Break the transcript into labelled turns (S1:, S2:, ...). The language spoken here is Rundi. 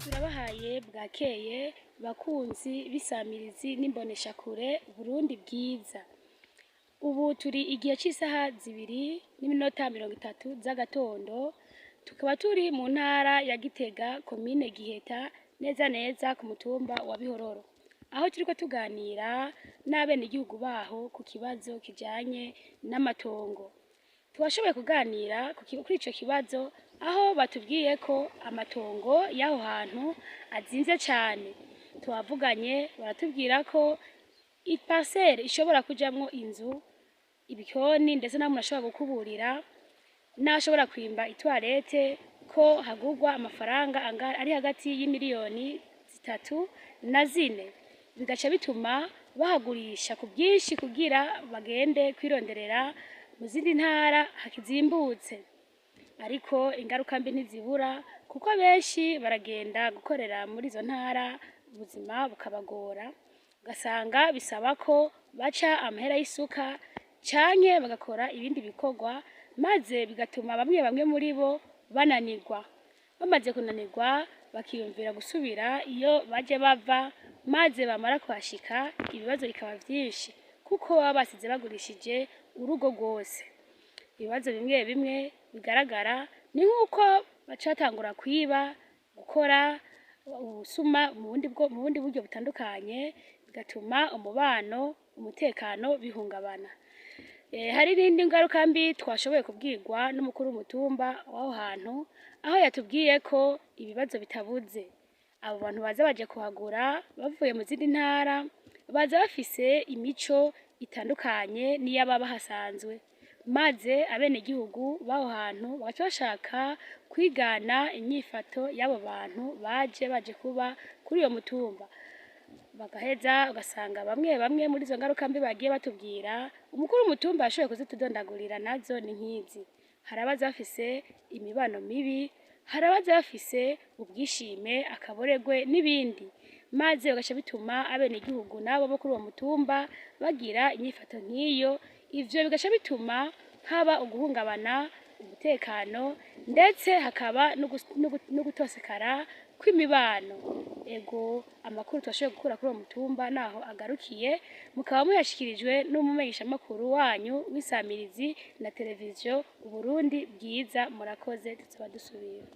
S1: Turabahaye bwakeye bakunzi b'isamirizi n'imboneshakure Burundi bwiza. Ubu turi igihe c'isaha 2:30 z'agatondo, tukaba turi mu ntara ya Gitega, komine Giheta, neza neza ku mutumba wa Bihororo, aho turiko tuganira n'abenegihugu baho ku kibazo kijanye n'amatongo. Twashoboye kuganira kuri ico kibazo, aho batubwiye ko amatongo y'aho hantu azimvye cane. Twavuganye baratubwira ko iparcelle ishobora kujamwo inzu, ibikoni, ndetse n'aho umuntu ashobora gukuburira, n'aho ashobora kwimba itoilette, ko hagurwa amafaranga ari hagati y'imiliyoni 3 na 4, bigaca bituma bahagurisha ku bwinshi kugira bagende kwironderera mu zindi ntara hakizimbutse. Ariko ingaruka mbi ntizibura, kuko benshi baragenda gukorera muri izo ntara, ubuzima bukabagora, ugasanga bisaba ko baca amahera y'isuka canke bagakora ibindi bikorwa, maze bigatuma bamwe bamwe muri bo bananirwa. Bamaze kunanirwa, bakiyumvira gusubira iyo baje bava, maze bamara kuhashika ibibazo bikaba vyinshi, kuko baba basize bagurishije urugo rwose. Ibibazo bimwe bimwe bigaragara ni nk'uko baca batangura kwiba, gukora ubusuma mu bundi buryo butandukanye, bigatuma umubano, umutekano bihungabana. Hari n'indi ngaruka mbi twashoboye kubwirwa n'umukuru w'umutumba w'aho hantu, aho yatubwiye ko ibibazo bitabuze. Abo bantu baza baje kuhagura bavuye mu zindi ntara baza bafise imico itandukanye n'iy'ababa bahasanzwe, maze abenegihugu b'aho hantu bagaca bashaka kwigana inyifato y'abo bantu baje kuba kuri uyo mutumba, bagaheza ugasanga bamwe bamwe muri izo ngaruka mbi bagiye batubwira, umukuru w'umutumba yashoboye kuzitudondagurira, nazo ni nk'izi: hari abaza bafise imibano mibi, hari abaza bafise ubwishime, akaboregwe n'ibindi, maze bigaca bituma abenegihugu nabo bo kuri uwo mutumba bagira inyifato nk'iyo. Ivyo bigaca bituma haba uguhungabana umutekano, ndetse hakaba n'ugutosekara kw'imibano. Ego, amakuru twashoboye gukura kuri uwo mutumba naho agarukiye, mukaba muyashikirijwe n'umumenyeshamakuru wanyu w'isamirizi na televiziyo Uburundi bwiza. Murakoze, tuzoba dusubira.